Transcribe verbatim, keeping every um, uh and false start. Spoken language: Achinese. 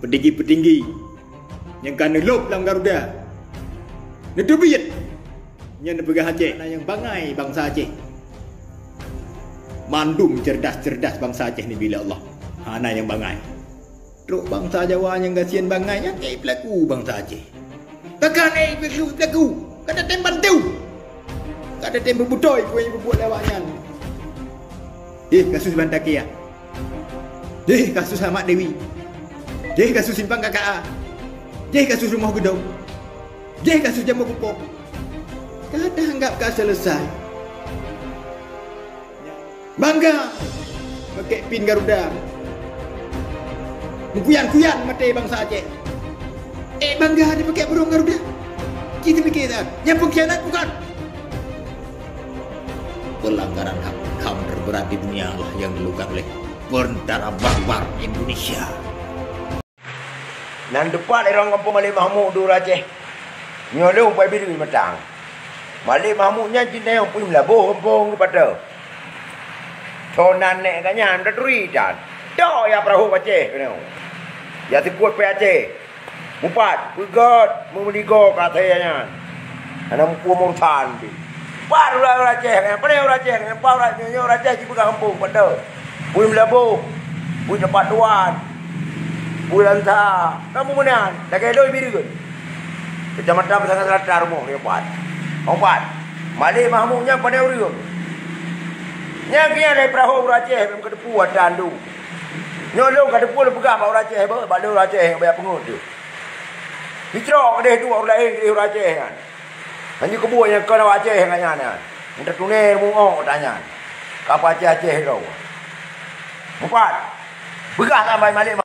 Peutinggi-peutinggi nyang ka neulôb lam Garuda, neuteubiet nyan neupeugah Aceh na nyang bangai bansa Aceh. Mandum cerdas-cerdas bansa Aceh neubri lé Allah, hana nyang bangai. Trok bansa Jawa nyang gasien bangai nyan, eh, peulaku bansa Aceh. Takon, eh, peulaku, peulaku. Ka tatem bantu. Ka tatem beubutôi peue nyang peubuet lé awaknyan. Eh, kasus Bantakia. Eh, kasus Ahmad Dewi. Eh, kasus Simpang K K A. Eh, kasus Rumoh Geudong. Eh, kasus Jambo Kupo. Ka taanggap ka selesai. Bangga pakèk pin Garuda. Meukuyan-kuyan maté bansa Aceh. Eh, bangga dipakai burông Garuda. Ci teupike that, nyang pengkhianat bukan? Pelanggaran hak HAM terberat di dunia lah yang dilakukan oleh tentara barbar Indonesia. Nan teupat irong gampông Malik Mahmud di Aceh. Nyoe lôn pai biri matang. Malik Mahmud nyan cit na nyang pui meulaboh gampông geupato. Tho nan nèk geuh nyan taturi tan. Dok ya peurahô Aceh keunoe. Ya sikot pai Aceh. Mupat, peugöt, meumeuligoe ka asai nyan. Hana muphom urosan pih. Pat uroe Aceh nyan, pane uroe Aceh nyan, pat uroe nyoe, uroe Aceh jipeugah gampông, pat deuh. Bui Meulaboh, Bui Teumpat Tuan, Bui Lansa, kamoe meunan, lagèe Lhôh Bireuen. Keucamatan Peusangan Seulatan rumoh dia pat. Hong pat. Malik Mahmud nyan pane ureueng. Nyan keuh nyang dari peurahô uroe Aceh, bèk meukeudeupu atra andu. Nyoe lôn ka teupeue lôn peugah bak uroe Aceh, bak lôn uroe Aceh nyang baya peungeut tu. Jicrok keudeh duek ureueng laén keudeh uroe Aceh nyan. Hanjeuet keubuet nyang kon awak Aceh nyan nyan. Nyang teutuné rumoh ôk tanyan. Ka Aceh-Aceh droe. Mupat. Peugah saban Malik